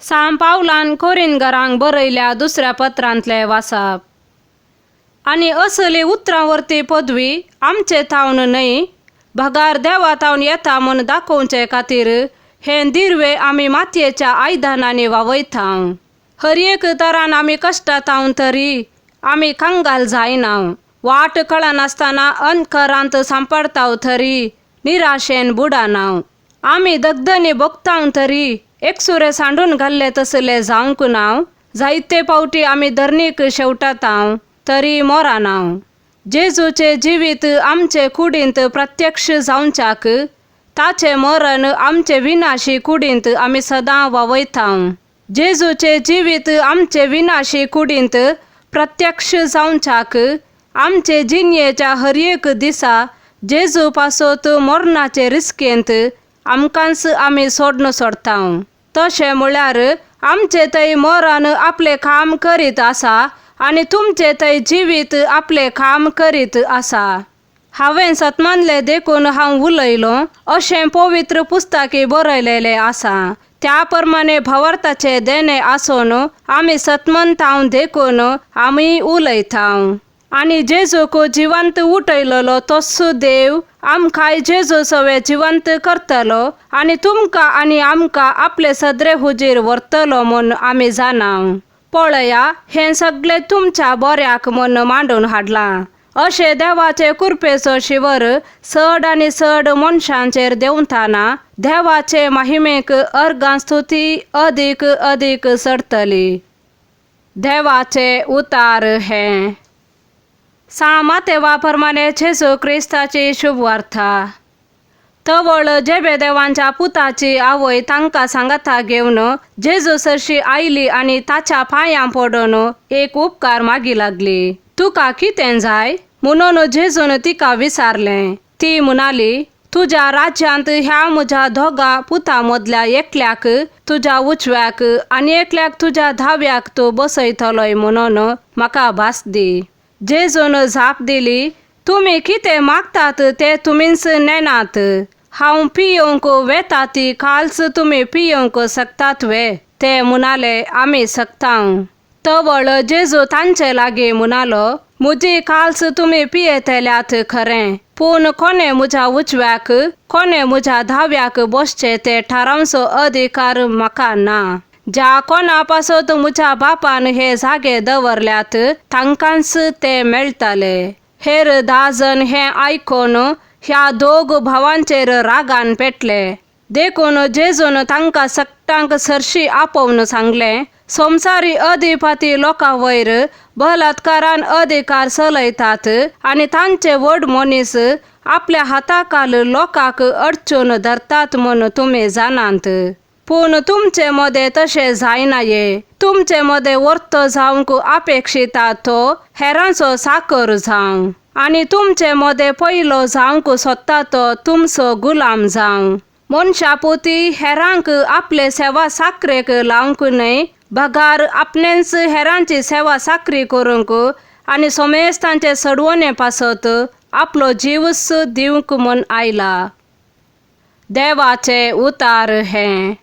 सां पावलान कोरिनगरांक बरयल्या दुसऱ्या पत्रांतलें वाचप. आनी असली उतरां वरती पदवी आमचे थावन न्हय बगार देवा थावन येता म्हूण दाखोवचे खातीर हें दिर्वे आमी मातयेच्या आयदनांनी वावयता. हर एक तरान आमी कश्टाताव तरी आमी कंगाल जायना, वाट कळनासतना अंधकारांत सांपडताव तरी निराशेन बुडना. आमी दगदनी भोगताव तरी एकसुरे सांडून घाल्ले तसले जावंक ना. जायते फावटी आमी धरणीक शेवटाताव तरी मोराना. जेजूचे जिवीत आमचे कुडींत प्रत्यक्ष जावच्याक ताचें मरण आमचे विनाशी कुडींत आमी सदां वावयता. जेजूचे जिवीत आमचे विनाशी कुडींत प्रत्यक्ष जावच्याक आमचे जिणयेच्या हर एक दिसा जेजू पासत मरणाचे रिस्केंत आमकांच आमी सोडून सोडता. तशें म्हळ्यार आमचे थंय मरण आपलें काम करीत आसा आनी तुमचे थंय जिवीत आपलें काम करीत आसा. हांवें सतमानलें देखून हांव उलयलों अशें पवित्र पुस्तकी बरयलेलें आसा. त्या प्रमाणे भावार्थाचें देणें आसून आमी सतमनताव देखून आमी उलयता. आनी जेजूक जिवंत उठयलेलो तोच देव आमकांय जेजू सवे जिवंत करतलो आनी तुमकां आनी आमकां आपले सदरे हुजीर व्हरतलो म्हूण आमी जाणा. पळया हें सगळें तुमच्या बऱ्याक म्हूण मांडून हाडलां. अशें देवाचे कृपेचो शिवर चड आनी चड मनशांचेर देंवतना देवाचे महिमेक अर्गां स्तुती अदीक अदीक चडतली. देवाचे उतार हें. सां मातेवा प्रमाणे जेजू क्रिस्ताची शुभवार्ता. तवळ जेबेदेवांच्या पुताची आवय तांकां सांगाता घेवन जेजू सरशी आयली आनी ताच्या पांयां पडून एक उपकार मागी लागली. तुका कितें जाय म्हणून जेजून तिका विचारलें. ती म्हणाली, तुज्या राज्यांत ह्या म्हज्या दोगां पुतां मदल्या एकल्याक तुज्या उजव्याक आनी एकल्याक तुज्या धाव्याक तूं बसयतलोय म्हणून म्हाका भास दी. जेजून जाप दिली, तुमी कितें मागतात तें तुमीच नेनात. हांव पियोवंक वेता ती काल्स तुमी पियोवंक शकतात वे? ते म्हणाले, आमी शकता. तवळ जेजू तांचे लागीं म्हणालो, म्हजी काल्स तुमी पियेतल्यात खरें, पूण कोणें म्हज्या उजव्याक कोणें म्हज्या धाव्याक बसचें तें थारावचो अधिकार म्हाका ना. ज्या कोणा पासत म्हज्या बापान हे जागे दवरल्यात तांकांच ते मेळटले. हेर धा जण हें आयकून ह्या दोग भावांचेर रागान पेटले. देखून जेजून तांकां सगटांक सरशी आपोवन सांगलें, संवसारी अधिपती लोकां वयर बलात्कारान अधिकार चलयतात आनी तांचे व्हड मनीस आपल्या हाताखाल लोकांक अडचून धरतात म्हूण तुमी जाणात. पूण तुमचे मदें तशें जायना ये. तुमचे मदें वर्तो जावंक अपेक्षिता तो हेरांचो साकर जावं आनी तुमचे मदें पयलो जावंक सोदता तो तुमचो गुलाम जावं. मनशा पुती हेरांक आपले सेवा साकरेक लावंक न्हय बगार आपणेंच हेरांची सेवा साकरी करूंक आनी सोमेस्तांचे सडवणे पासत आपलो जीवच दिवंक म्हूण आयला. देवाचे उतार हें.